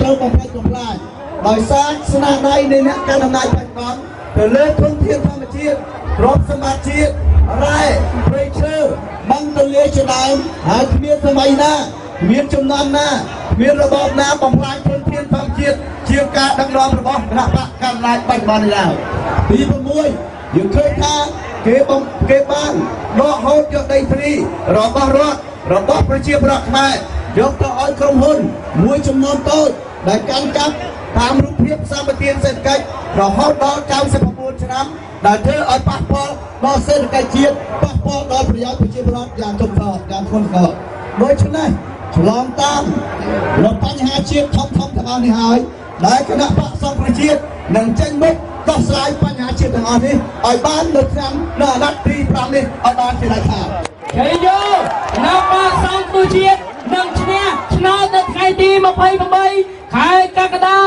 ត្រូវបំផ្លិចបំផ្លាញ ដោយសារស្នាដៃនៃអ្នកកាន់អំណាចបច្ចុប្បន្នទៅលើធនធានធម្មជាតិ ទ្រព្យសម្បត្តិជាតិ រ៉ែ ព្រៃឈើ បឹងទន្លេជាដើម ហើយគ្មានសម័យណា គ្មានចំនួនណា គ្មានរបបណាបំផ្លាញធនធានធម្មជាតិជាងការដឹកនាំរបស់គណៈបកកណ្ដាលអំណាចបច្ចុប្បន្ននេះឡើយ។ ទី6 យើងឃើញថាគេបំគេបានដកហូតយកដីធ្លីរបស់រដ្ឋ របស់ប្រជាពលរដ្ឋខ្មែរ យកទៅឲ្យក្រុមហ៊ុនមួយចំនួនតូចដែលកាន់កាប់តាមរូបភាពសម្បទានសេដ្ឋកិច្ចរហូតដល់99ឆ្នាំ ដែលធ្វើឲ្យប៉ះពាល់ដល់សេដ្ឋកិច្ចជាតិ ប៉ះពាល់ដល់ប្រយោជន៍ប្រជាពលរដ្ឋយ៉ាងធំធេង យ៉ាងធ្ងន់ធ្ងរ។ ដូច្នេះ ឆ្លងតាមនៅបញ្ហាជាតិធំធំទាំងអស់នេះហើយ ដែលគណៈបកសង្គ្រោះជាតិនឹងចេញមុខដោះស្រាយបញ្ហាជាតិទាំងអស់នេះឲ្យបាននៅឆ្នាំនៅអាណត្តិទី5នេះឲ្យបានជាដាច់ខាត។ ជ័យយោ គណៈបកសង្គ្រោះជាតិនឹងឈ្នះឆ្នោតនៅថ្ងៃទី28ខែកក្កដា